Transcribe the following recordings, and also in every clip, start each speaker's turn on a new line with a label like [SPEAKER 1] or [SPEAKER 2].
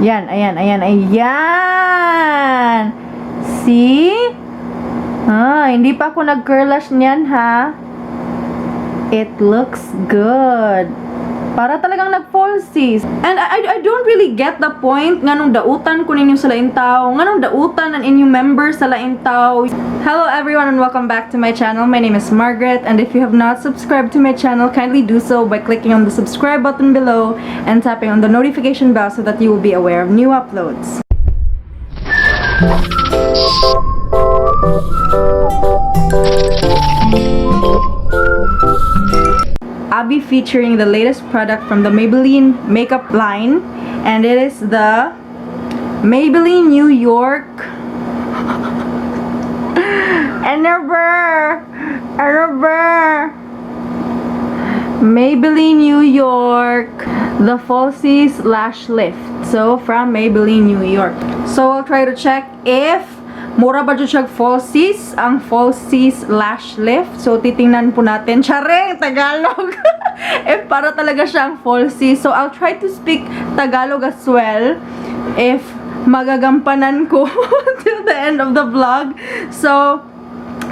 [SPEAKER 1] Yan, ayan, ayan, ayan. See? Ah, hindi pa ako nag-curlash niyan, ha? It looks good. Para talagang nag-falsies. And I don't really get the point nganong dautan ko ninyo sa laing tao, nganong dautan ang inyong members sa laing tao. Hello everyone and welcome back to my channel. My name is Margaret, and if you have not subscribed to my channel, kindly do so by clicking on the subscribe button below and tapping on the notification bell so that you will be aware of new uploads. I'll be featuring the latest product from the Maybelline makeup line, and it is the Maybelline New York Never, never Maybelline New York, the Falsies Lash Lift. So, from Maybelline New York. So, I'll try to check if mura ba jud siya falsies, ang Falsies Lash Lift. So, titingnan po natin. Charing, Tagalog! If para talaga siyang falsies. So, I'll try to speak Tagalog as well if magagampanan ko till the end of the vlog. So,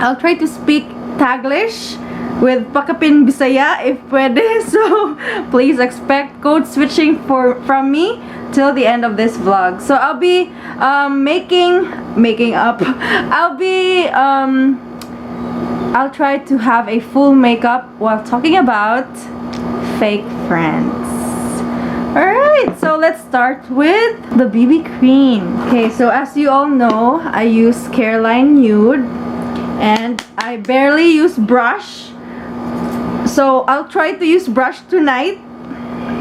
[SPEAKER 1] I'll try to speak Taglish with Pakapin Bisaya if pwede. So, please expect code switching for from me till the end of this vlog. So, I'll be making up. I'll try to have a full makeup while talking about fake friends. Alright, so let's start with the BB cream. Okay, so as you all know, I use Careline Nude and I barely use brush. So, I'll try to use brush tonight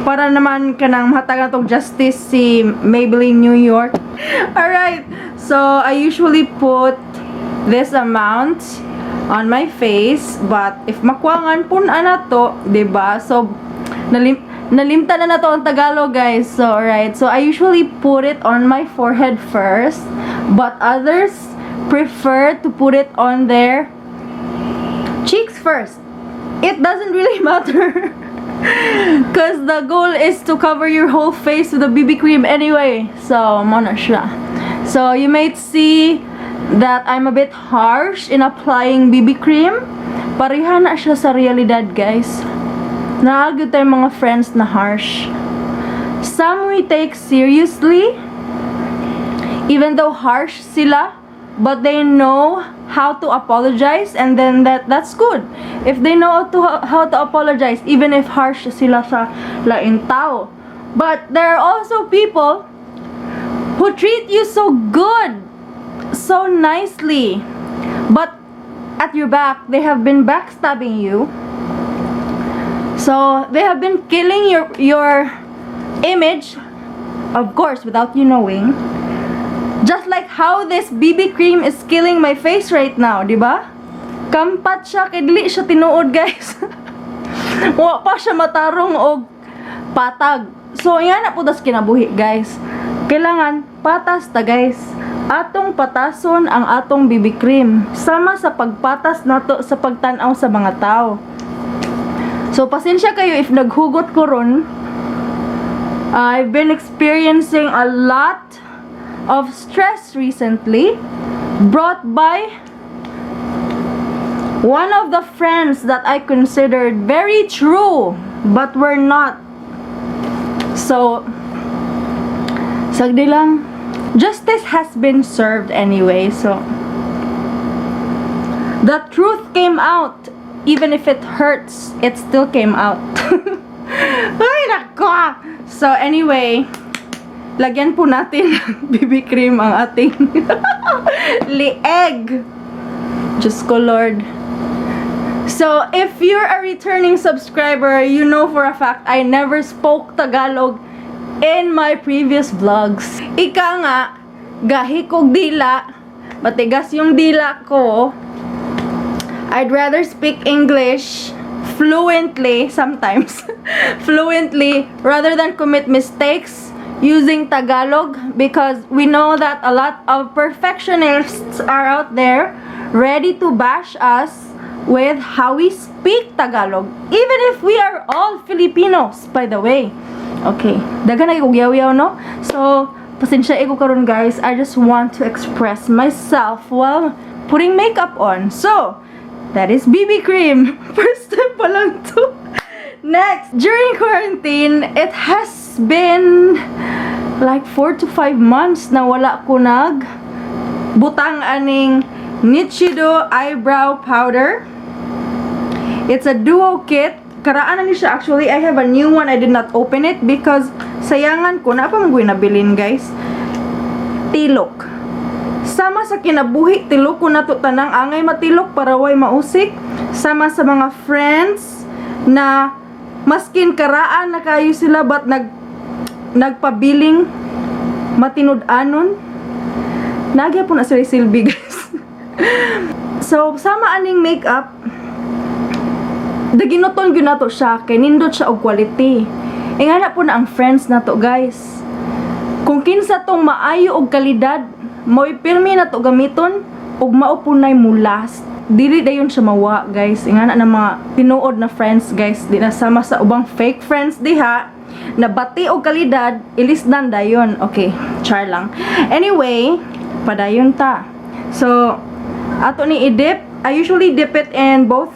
[SPEAKER 1] para naman kanang mahatagan tong justice si Maybelline New York. Alright, so I usually put this amount on my face, but if makuwangan pun-a nato, 'di ba? So nalimtan na nato ang Tagalog, guys. So alright, so I usually put it on my forehead first, but others prefer to put it on their cheeks first. It doesn't really matter, 'cause the goal is to cover your whole face with a BB cream anyway. So, mao na siya. So, you might see that I'm a bit harsh in applying BB cream. Pareha na siya sa realidad, guys. Naa gyud tay mga friends na harsh. Some we take seriously, even though harsh sila, but they know how to apologize, and then that's good. If they know how to apologize, even if harsh sila sa laing tao. But there are also people who treat you so good, so nicely, but at your back, they have been backstabbing you. So, they have been killing your image, of course, without you knowing. Just like how this BB cream is killing my face right now, di ba? Kampat siya, kay dili siya tinuod, guys. Wa pa siya matarong og patag. So, yan na po tas kinabuhi, guys. Kailangan patas ta, guys. Atong patason ang atong BB cream. Sama sa pagpatas nato sa pagtan-aw sa mga tao. So, pasensya kayo if naghugot ko ron. I've been experiencing a lot of stress recently brought by one of the friends that I considered very true but were not. So, sagdi lang. Justice has been served anyway, so the truth came out. Even if it hurts, it still came out. Ay, nako! So, anyway, lagyan po natin ng BB cream ang ating lieg. Diyos ko, Lord. So, if you're a returning subscriber, you know for a fact I never spoke Tagalog in my previous vlogs. Ika nga, gahi kog dila, matigas yung dila ko. I'd rather speak English fluently sometimes, fluently, rather than commit mistakes using Tagalog, because we know that a lot of perfectionists are out there ready to bash us with how we speak Tagalog, even if we are all Filipinos, by the way. Okay. Daghan na kog yaw-yaw, no? So, pasensya ko karon, guys. I just want to express myself while putting makeup on. So, that is BB cream. First step pa lang to. Next, during quarantine, it has been like 4 to 5 months na wala ko nag butang aning Nichido eyebrow powder. It's a duo kit. Karaan na ni siya actually. I have a new one. I did not open it because sayangan ko. Naa pa man nabilin, guys. Tilok. Sama sa kinabuhi, tilok ko nato tanang angay matilok para way mausik. Sama sa mga friends na maskin karaan na kayo sila but nagpabiling matinud-anon. Nagya po na sila silbi, guys. So, sama aning makeup, daginuton gyud nato siya kay nindot siya og quality. E nga na po na ang friends nato, guys. Kung kinsa tong maayo og kalidad, mo'y pirmi nato gamiton ug mao po nay mo last. Dili dayon siya mawa, guys. Ingana na mga tinuod na friends, guys, di na sama sa ubang fake friends diha na bati og kalidad, ilisdan dayon. Okay, char lang. Anyway, padayon ta. So, ato ni i-dip. I usually dip it in both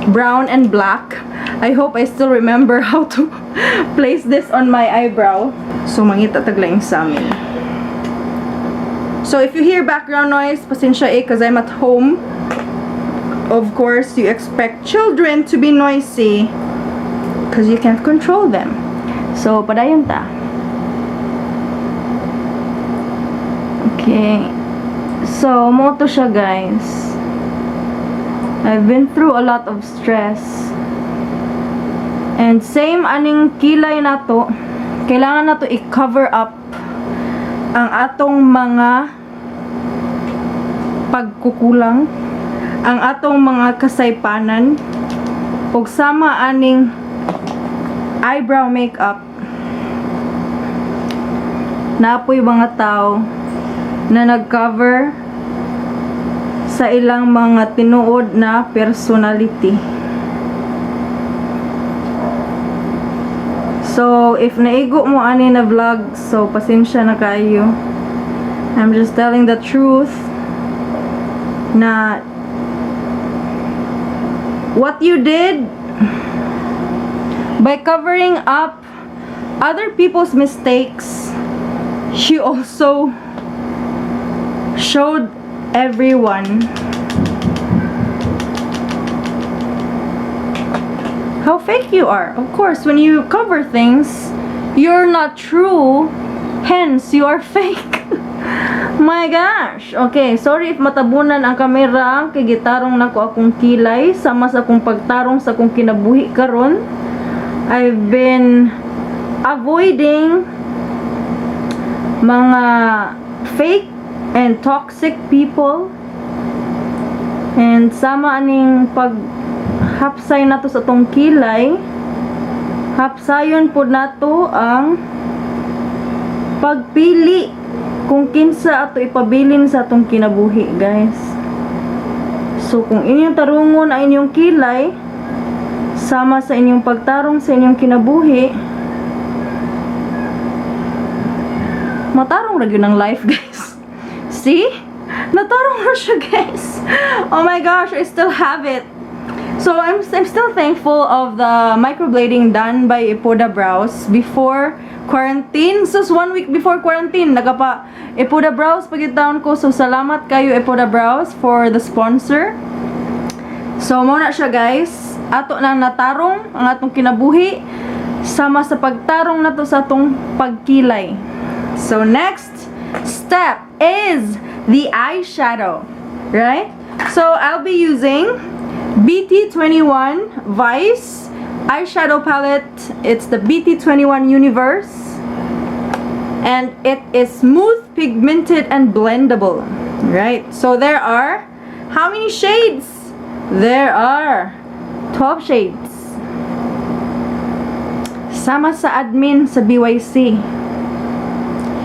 [SPEAKER 1] brown and black. I hope I still remember how to place this on my eyebrow. So, mangita tag laing samin. So, if you hear background noise, pasensya eh, 'cause I'm at home. Of course, you expect children to be noisy 'cause you can't control them. So, padayon ta. Okay. So, mao to siya, guys. I've been through a lot of stress. And same aning kilay nato, kailangan nato i-cover up ang atong mga pagkukulang, ang atong mga kasaypanan, ug sama aning eyebrow makeup, naa poy mga tao na nag-cover sa ilang mga tinuod na personality. So, if naigo mo ani na vlog, so pasensya na kayo. I'm just telling the truth na what you did by covering up other people's mistakes, you also showed everyone how fake you are. Of course, when you cover things, you're not true. Hence, you are fake. My gosh. Okay, sorry if matabunan ang kamera kay gitarong nako akong kilay sama sa akong pagtarong sa akong kinabuhi karon. I've been avoiding mga fake and toxic people, and sama aning pag hapsay nato sa atong kilay, hapsayon pod nato ang pagpili kung kinsa ato ipabilin sa atong kinabuhi, guys. So kung inyong tarungon ang inyong kilay sama sa inyong pagtarong sa inyong kinabuhi, matarong ra gyud ang life, guys. See? Natarong na siya, guys. Oh my gosh, I still have it. So, I'm still thankful of the microblading done by Ipoda Brows before quarantine. So, one week before quarantine, nagapa Ipoda Brows pagitawon ko. So, salamat kayo, Ipoda Brows, for the sponsor. So, mao na siya, guys. Ato nang natarong ang atong kinabuhi sama sa pagtarong nato sa atong pagkilay. So, next step is the eyeshadow, right? So, I'll be using BT21 Vice eyeshadow palette. It's the BT21 Universe. And it is smooth, pigmented, and blendable. Right? So, there are how many shades? There are 12 shades. Sama sa admin sa BYC,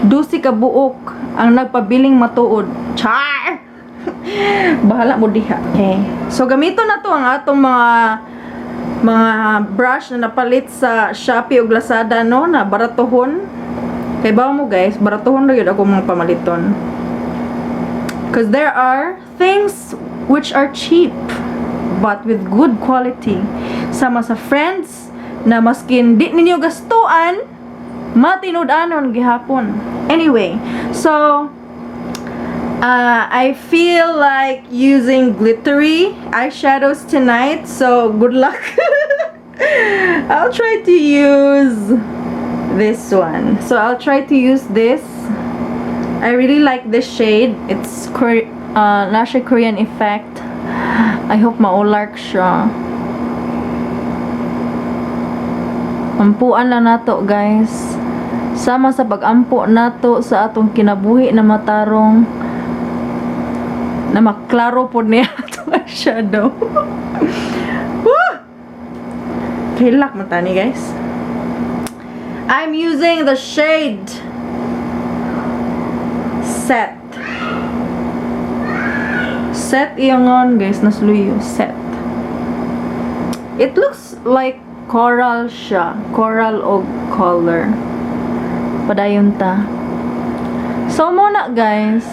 [SPEAKER 1] 12 ka buok ang nagpabiling matuod. Char! Bahala mo diha. Okay. So, gamito na to ang atong mga Mga brush na napalit sa Shopee ug Lazada, no, na baratohon. Kay bawo mo, guys, baratohon ra gyud ako mga pamaliton. 'Cause there are things which are cheap but with good quality. Sama sa friends na maskin di ninyo gastuan, matinud-anon gihapon. Anyway, so I feel like using glittery eyeshadows tonight, so good luck. I'll try to use this one. So I'll try to use this. I really like this shade. It's naa siya Korean effect. I hope maulark siya. Ampuan lang nato, guys. Sama sa pag-ampo nato sa atong kinabuhi na matarong na maklaro pod niya atong eyeshadow. Woo! Hilak man tani, guys. I'm using the shade Set. Set iyangon, guys, nasluyo. Set. It looks like coral siya. Coral og color. Padayon ta. So mao na, guys.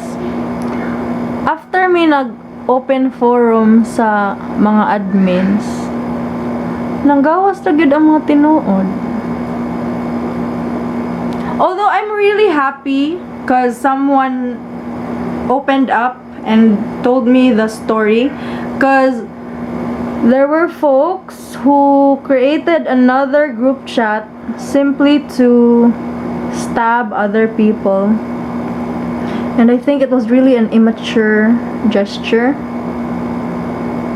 [SPEAKER 1] After mi nag open forum sa mga admins, nanggawas ra gyud ang mga tinuod. Although I'm really happy 'cause someone opened up and told me the story, 'cause there were folks who created another group chat simply to stab other people. And I think it was really an immature gesture.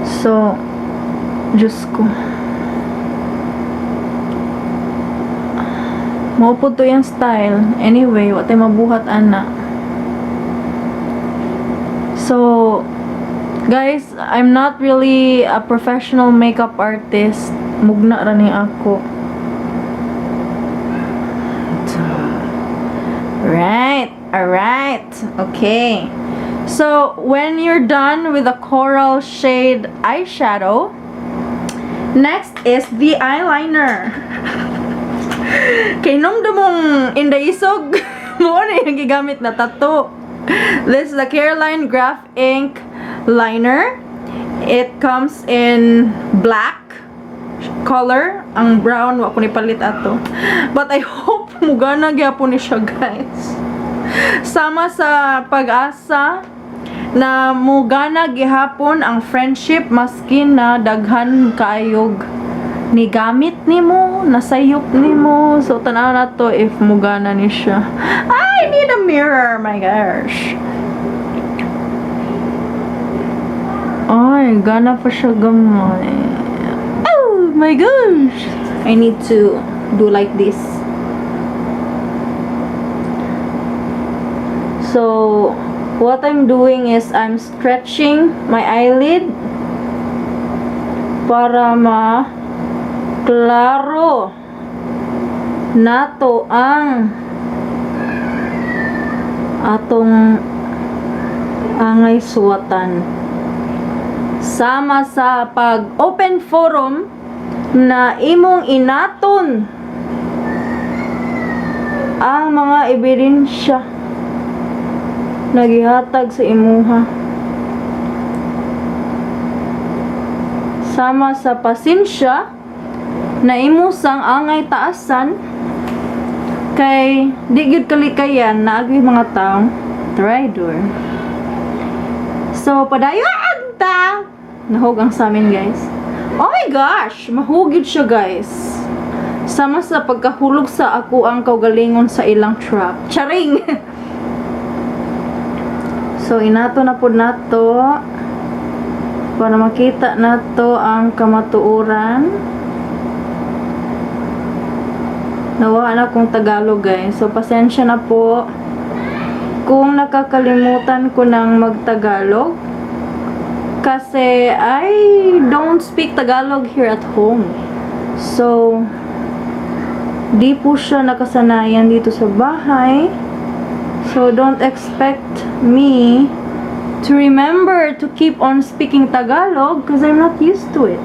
[SPEAKER 1] So, Diyos ko. Mao pod to yung style. Anyway, wa tay mabuhat ana. So, guys, I'm not really a professional makeup artist. Mugna ra ni ako. Right. Alright. Okay. So, when you're done with the coral shade eyeshadow, next is the eyeliner. Kay nung mong indaisog, mao na yung gigamit na tattoo. This is the Careline Graph Ink liner. It comes in black color. Ang brown, wa ko ni palit ato. But I hope mugana gyapon ni siya, guys. Sama sa pag-asa na mugana gihapon ang friendship maskin na daghan kaayog ni gamit nimo, nasayop nimo. So tanaw na to if mugana ni siya. I need a mirror, my gosh. Ay, gana pa siya gamay. Oh my gosh. I need to do like this. So, what I'm doing is I'm stretching my eyelid para ma klaro nato ang atong angay suwatan. Sama sa pag open forum na imong inaton ang mga ebidensya na gihatag sa imuha. Sama sa pasensya na imo sang angay taasan kay di gyud kalikayan na agi mga taong traidor. So padayon ta. Nahog ang sa amin, guys. Oh my gosh, mahugid siya, guys. Sama sa pagkahulog sa ako ang kaugalingon sa ilang trap. Charing! So inato na pod nato para makita nato ang kamatuoran. Nawa na kong Tagalog, guys. So pasensya na po kung nakakalimutan ko ng magtagalog. Kasi I don't speak Tagalog here at home. So, di po siya nakasanayan dito sa bahay. So, don't expect me to remember to keep on speaking Tagalog because I'm not used to it.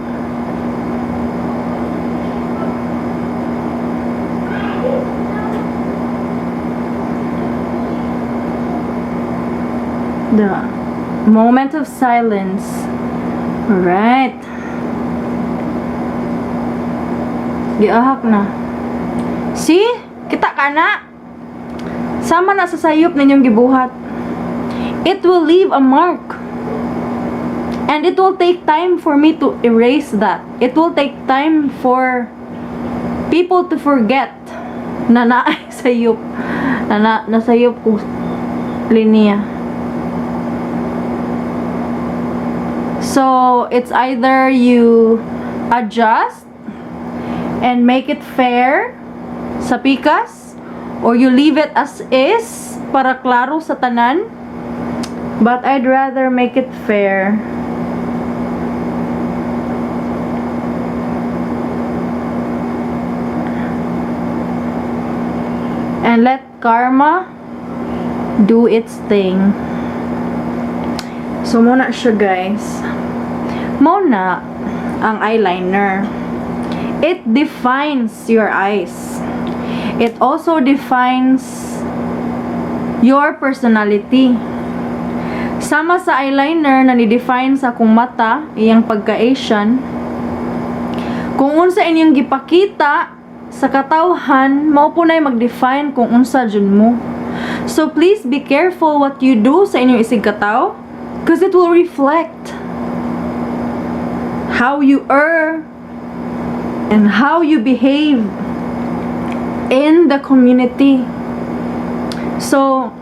[SPEAKER 1] The moment of silence. Alright. Giahak na. See? Kita ka na? Sama na sa sayop ninyong gibuhat. It will leave a mark. And it will take time for me to erase that. It will take time for people to forget na naay sayop. Na nasayop ko linya. So, it's either you adjust and make it fair sa pikas or you leave it as is para klaro sa tanan. But I'd rather make it fair. And let karma do its thing. So, mao na siya, guys. Mao na ang eyeliner. It defines your eyes. It also defines your personality. Sama sa eyeliner na ni-define sa akong mata, iyang pagka-Asian, kung unsa inyong gipakita sa katawhan, mao pod na'y mag-define kung unsa jud mo. So please be careful what you do sa inyong isig katawo because it will reflect how you are and how you behave in the community. So,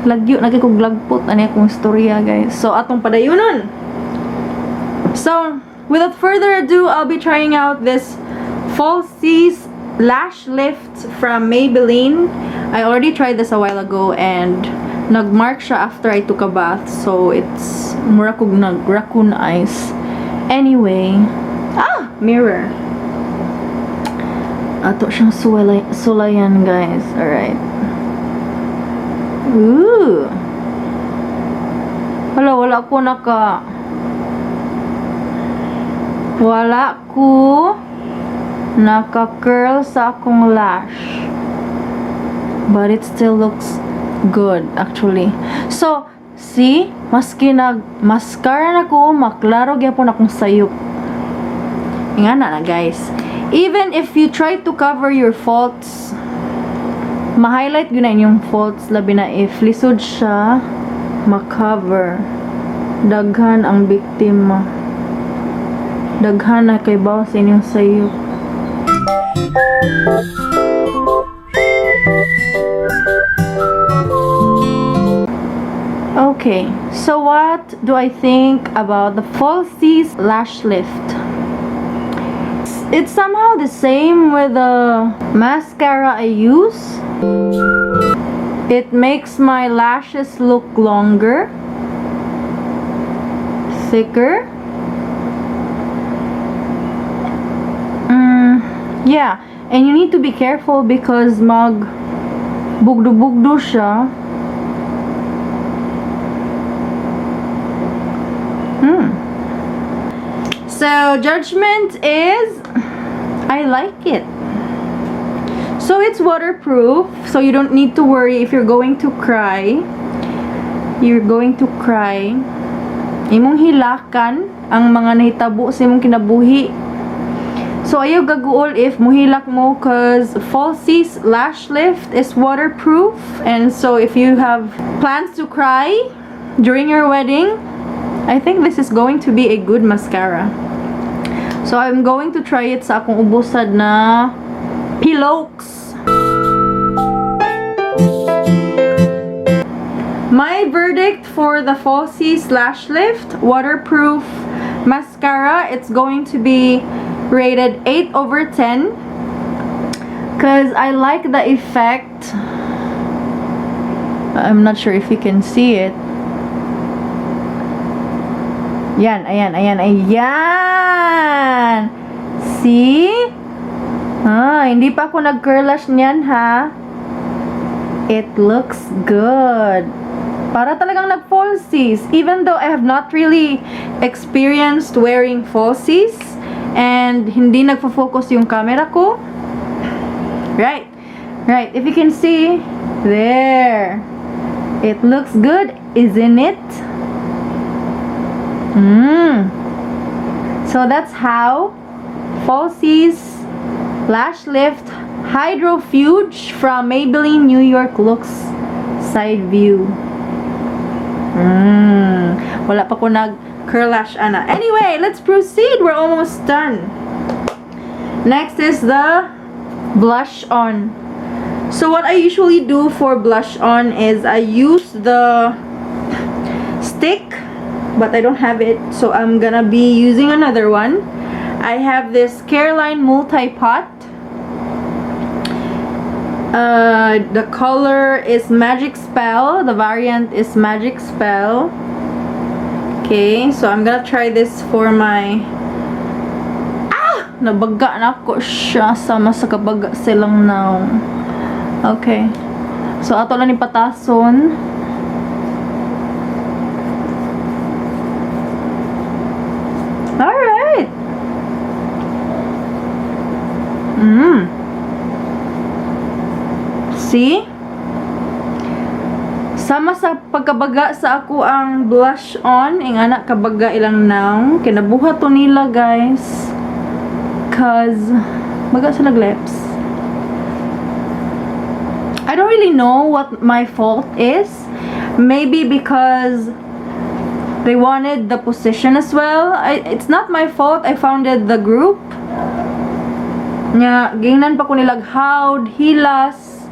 [SPEAKER 1] lagyo na kog lagpot ani akong istorya, guys. So, atong padayunon. So, without further ado, I'll be trying out this Falsies Lash Lift from Maybelline. I already tried this a while ago and nagmark siya after I took a bath. So, it's mura kog nag raccoon eyes. Anyway, ah, mirror. Ato siyang sulayan, guys. Alright. Ooh. Hala, wala ko naka-curl sa akong lash. But it still looks good, actually. So, see? Maski nag mascara na ko, maklaro gyapon akong sayop. Ingana na, guys. Even if you try to cover your faults, ma-highlight gyud na inyong faults, labi na if lisod siya ma-cover. Daghan ang biktima. Daghan na kay sa inyong sayop. Okay, so what do I think about the Falsies Lash Lift? It's somehow the same with the mascara I use. It makes my lashes look longer, thicker. Yeah, and you need to be careful because mag bugdo-bugdo siya. So, judgment is, I like it. So, it's waterproof, so you don't need to worry if you're going to cry. You're going to cry. Imong hilakan ang mga nahitabo sa imong kinabuhi. So, ayaw gaguol if muhilak mo 'cause Falsies Lash Lift is waterproof. And so, if you have plans to cry during your wedding, I think this is going to be a good mascara. So, I'm going to try it sa akong ubosad na pilokes. My verdict for the Falsies Lash Lift Waterproof Mascara, it's going to be rated 8 over 10 because I like the effect. I'm not sure if you can see it. Yan, ayan, ayan, ayan! See? Ah, hindi pa ako nag-curl lash niyan, ha? It looks good. Para talagang nag-falsies. Even though I have not really experienced wearing falsies and hindi nagfo-focus yung camera ko. Right. Right. If you can see, there. It looks good, isn't it? So that's how Falsies Lash Lift Hydrofuge from Maybelline New York looks side view. Wala pa ko nag curl lash ana. Anyway, let's proceed. We're almost done. Next is the blush on. So what I usually do for blush on is I use the stick, but I don't have it, so I'm gonna be using another one. I have this Careline Multi-Pot. The color is Magic Spell. The variant is Magic Spell. Okay, so I'm gonna try this for my... Ah! Nabaga nako siya sama sa kabaga silang nawong. Okay. So, ato lang ni patason. Alright! See? Sama sa pagkabaga sa akoang blush on, ingana kabaga ilang nawong. Kinabuhat to nila, guys. 'Cause baga sila lips. I don't really know what my fault is. Maybe because they wanted the position as well. It's not my fault I founded the group. Nya, gingnan pa ko nilag hawd, hilas,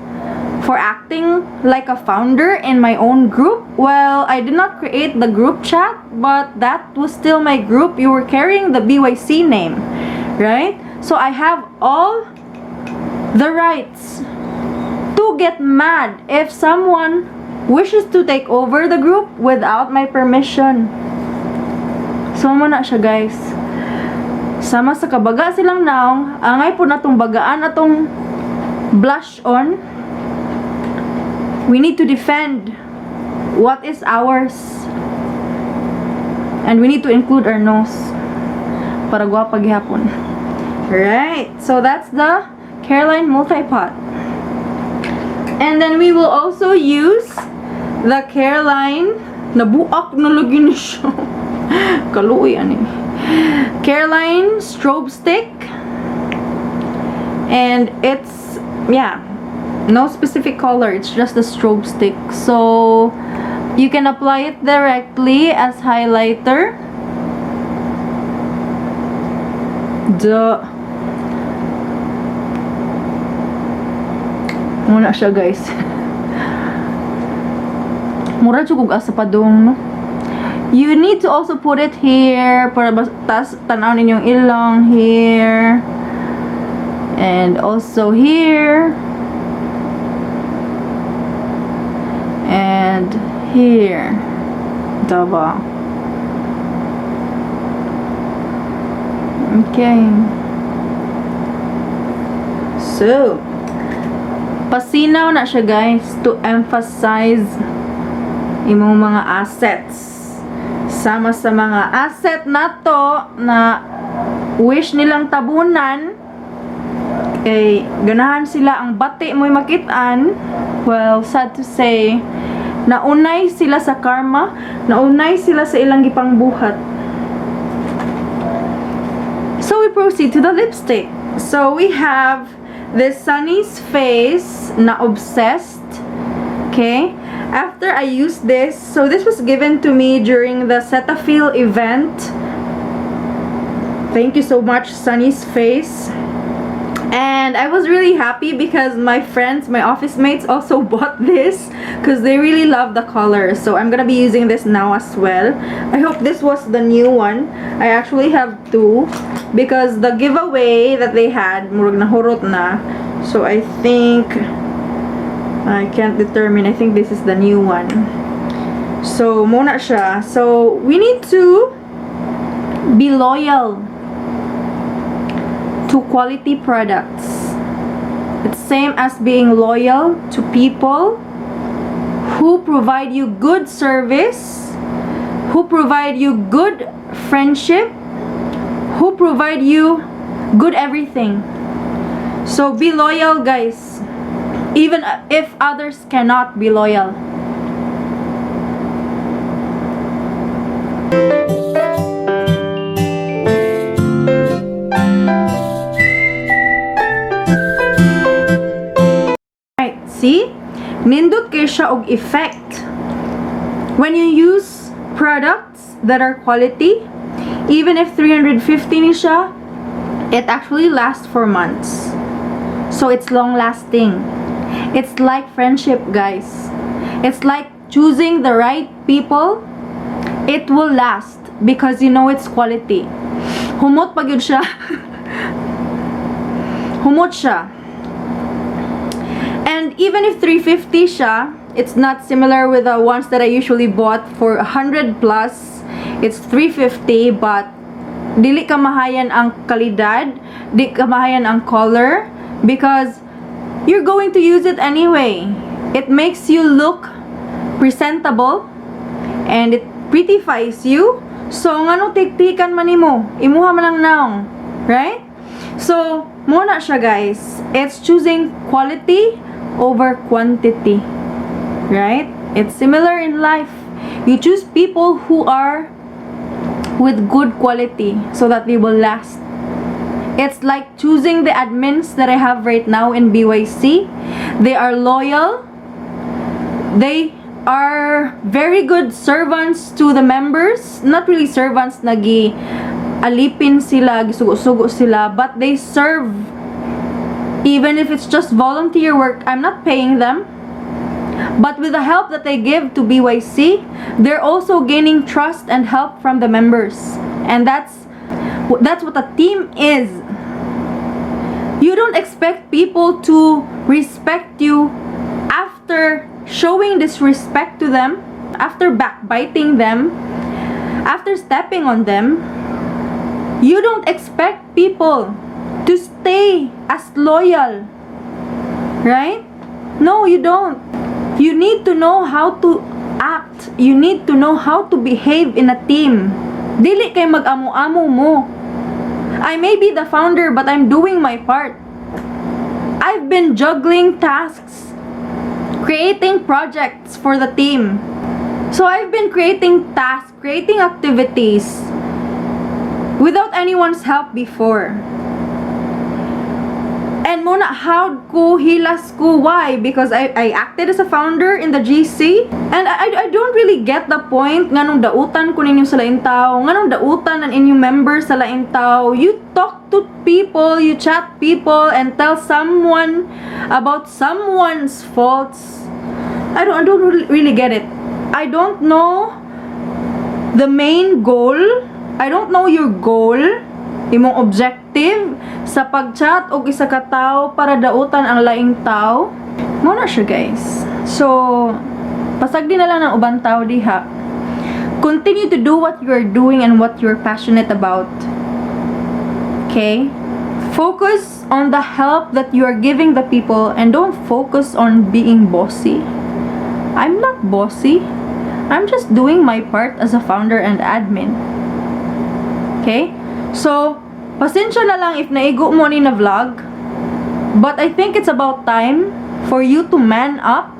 [SPEAKER 1] for acting like a founder in my own group. Well, I did not create the group chat, but that was still my group. You were carrying the BYC name, right? So I have all the rights to get mad if someone wishes to take over the group without my permission. So mao na siya, guys. Sama sa kabaga silang nawong, angay pud natong bagaan atong blush on. We need to defend what is ours. And we need to include our nose. Para gwapa gihapon. Right. So that's the Careline Multi-Pot. And then we will also use the Careline. Nabuak na lagi ni siya. Kaluoy ani. Careline Strobe Stick. And it's, yeah, no specific color. It's just a strobe stick. So, you can apply it directly as highlighter. Duh. Mao na siya, guys. Mura jud kog asa padung, no? You need to also put it here para tas tanaw ninyong ilong here. And also here. And here. Diba? Okay. So, pasinaw na siya, guys, to emphasize imong mga assets. Sama sa mga asset nato na wish nilang tabunan kay ganahan sila ang bati mo'y makitaan. Well, sad to say, naunay sila sa karma, naunay sila sa ilang gipangbuhat. So we proceed to the lipstick. So we have this Sunnies Face na Obsessed. Okay? After I used this, so this was given to me during the Cetaphil event. Thank you so much, Sunnies Face. And I was really happy because my friends, my office mates also bought this because they really love the color. So I'm gonna be using this now as well. I hope this was the new one. I actually have two because the giveaway that they had, murag nahurot na. So I think, I can't determine. I think this is the new one. So, mao na siya. So, we need to be loyal to quality products. It's same as being loyal to people who provide you good service, who provide you good friendship, who provide you good everything. So be loyal, guys. Even if others cannot be loyal. siya og effect. When you use products that are quality, even if 350 ni siya, it actually lasts for months. So it's long lasting. It's like friendship, guys. It's like choosing the right people. It will last because you know it's quality. Humot pa gyud siya. Humot siya. And even if 350 siya, it's not similar with the ones that I usually bought for 100 plus. It's 350, but dili kamahayan ang kalidad, di kamahayan ang color because you're going to use it anyway. It makes you look presentable and it prettifies you. So ngano tiktikan man nimo? Imuha man ang naong, right? So, mao na siya, guys. It's choosing quality over quantity. Right? It's similar in life. You choose people who are with good quality so that they will last. It's like choosing the admins that I have right now in BYC. They are loyal. They are very good servants to the members. Not really servants, nagi alipin sila, gisugo-sugo sila, but they serve even if it's just volunteer work. I'm not paying them. But with the help that they give to BYC, they're also gaining trust and help from the members. And that's what a team is. You don't expect people to respect you after showing disrespect to them, after backbiting them, after stepping on them. You don't expect people to stay as loyal. Right? No, you don't. You need to know how to act. You need to know how to behave in a team. Dili kay mag-amo-amo mo. I may be the founder, but I'm doing my part. I've been juggling tasks, creating projects for the team. So I've been creating tasks, creating activities without anyone's help before. And mao na hawd ko, hilas ko. Why? Because I acted as a founder in the GC. And I don't really get the point nganong dautan ko ninyo sa laing tao, nganong dautan ang inyong members sa laing tao. You talk to people, you chat people, and tell someone about someone's faults. I don't really, really get it. I don't know the main goal. I don't know your goal, imong objective sa pag-chat og isa ka tawo para dautan ang laing tao. Mao na siya, guys. So, pasagdi na lang ng ubang tao diha. Continue to do what you're doing and what you're passionate about. Okay? Focus on the help that you are giving the people and don't focus on being bossy. I'm not bossy. I'm just doing my part as a founder and admin. Okay? So, pasensya na lang if naigo mo ni na vlog. But I think it's about time for you to man up.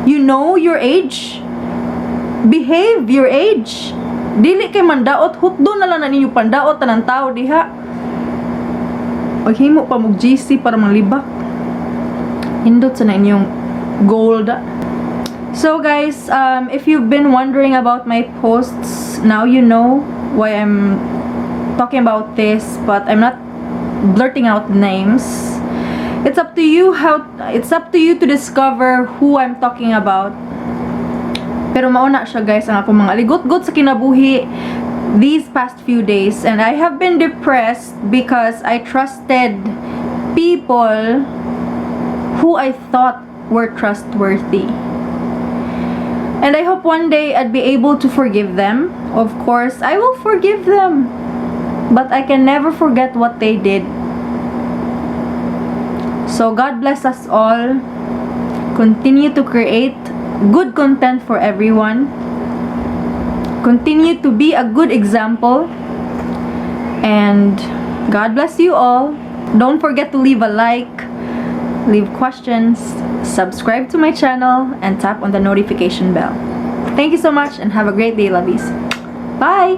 [SPEAKER 1] You know your age. Behave your age. Dili kay mandaot, hutdo na lang na ninyo pandaot tanang tao diha. Maghimo pa mog GC para manglibak. Hindot sa na inyong goal da. So guys, if you've been wondering about my posts, now you know why I'm talking about this, but I'm not blurting out names. It's up to you to discover who I'm talking about. Pero mao na siya, guys, ang akong mga ligot-got sa kinabuhi these past few days, and I have been depressed because I trusted people who I thought were trustworthy. And I hope one day I'd be able to forgive them. Of course, I will forgive them. But I can never forget what they did. So God bless us all. Continue to create good content for everyone. Continue to be a good example. And God bless you all. Don't forget to leave a like, leave questions, subscribe to my channel, and tap on the notification bell. Thank you so much and have a great day, lovies. Bye!